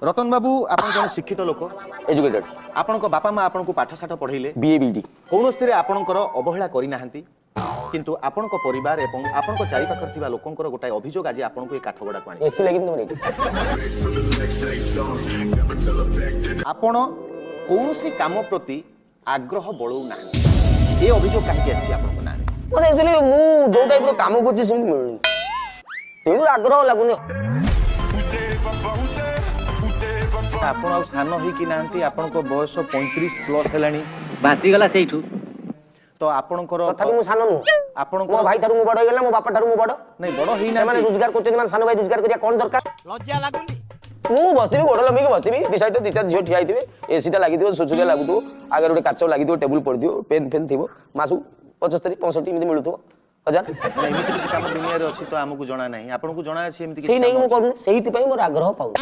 ରତନ ବାବୁ, ଆପଣ ଜଣେ ଶିକ୍ଷିତ ଲୋକ, ଏଜୁକେଟେଡ୍। ଆପଣଙ୍କ ବାପା ମା ଆପଣଙ୍କୁ ପାଠ ସାଠ ପଢ଼େଇଲେ, ବିଏ ବିଡି, କୌଣସିଥିରେ ଆପଣଙ୍କର ଅବହେଳା କରିନାହାନ୍ତି। କିନ୍ତୁ ଆପଣଙ୍କ ପରିବାର ଏବଂ ଆପଣଙ୍କ ଚାରିପାଖରେ ଥିବା ଲୋକଙ୍କର ଗୋଟାଏ ଅଭିଯୋଗ ଆଜି ଆପଣଙ୍କୁ ଏ କାଠଗଡ଼ାକୁ ଆଣି ଏସି ଲାଗିନି ତମର ଏଠି। ଆପଣ କୌଣସି କାମ ପ୍ରତି ଆଗ୍ରହ ବଳଉନାହାନ୍ତି। ଏ ଅଭିଯୋଗ କାହିଁକି ଆସିଛି ଆପଣଙ୍କ ନାଁରେ? ମତେ ଆକ୍ଚୁଆଲି ମୁଁ ଯୋଉ ଟାଇପ୍ର କାମ କରୁଛି ସେମିତି ମିଳୁନି, ତେଣୁ ଆଗ୍ରହ ଲାଗୁନି। ଆପଣ ଆଉ ସାନ ହେଇକି ନାହାନ୍ତି, ଆପଣଙ୍କ ବୟସ 35 ପ୍ଲସ୍ ହେଲାଣି। ଭାସିଗଲା ସେଇଠୁ। ତ ଆପଣଙ୍କର ତଥାପି ମୁଁ ସାନ ନୁହଁ। ଆପଣଙ୍କ ମୋ ଭାଇ ଠାରୁ ମୁଁ ବଡ ହେଇଗଲା, ମୋ ବାପା ଠାରୁ ମୁଁ ବଡ। ନାଇଁ, ବଡ ସେମାନେ ହେଇନାହାନ୍ତି। ରୋଜଗାର କରୁଛନ୍ତି ମାନେ ସାନ ଭାଇ ରୋଜଗାର କରିବା କଣ ଦରକାର? ଲଜ୍ଜା ଲାଗୁନି? ମୁଁ ବସିଥିବି, ଗୋଡ ଲମ୍ବିକି ବସିଥିବି, ଦି ସାଇଡରେ ଦି ଚାରି ଝିଅ ଠିଆ ହେଇଥିବେ, ଏସିଟା ଲାଗିଥିବ, ସୁସୁକିଆ ଲାଗୁଥିବ, ଆଗରେ ଗୋଟେ କାଚ ଲାଗିଥିବ, ଟେବୁଲ ପଡିଥିବ, ପେନ୍ ଫେନ୍ ଥିବ, ମାସକୁ 75 65 ଏମିତି ମିଳୁଥିବ ହଜାର। ମାନେ ଏମିତି କିଛି କାମ ଦୁନିଆରେ ଅଛି ତ ଆମକୁ ଜଣା ନାହିଁ, ଆପଣଙ୍କୁ ଜଣା ଅଛି ଏମିତି ସେଇ କିଛି ନେଇକି କାମ ମୁଁ ଅଛି? କରୁନି, ସେଇଥିପାଇଁ ମୋର ଆଗ୍ରହ ପାଉନି।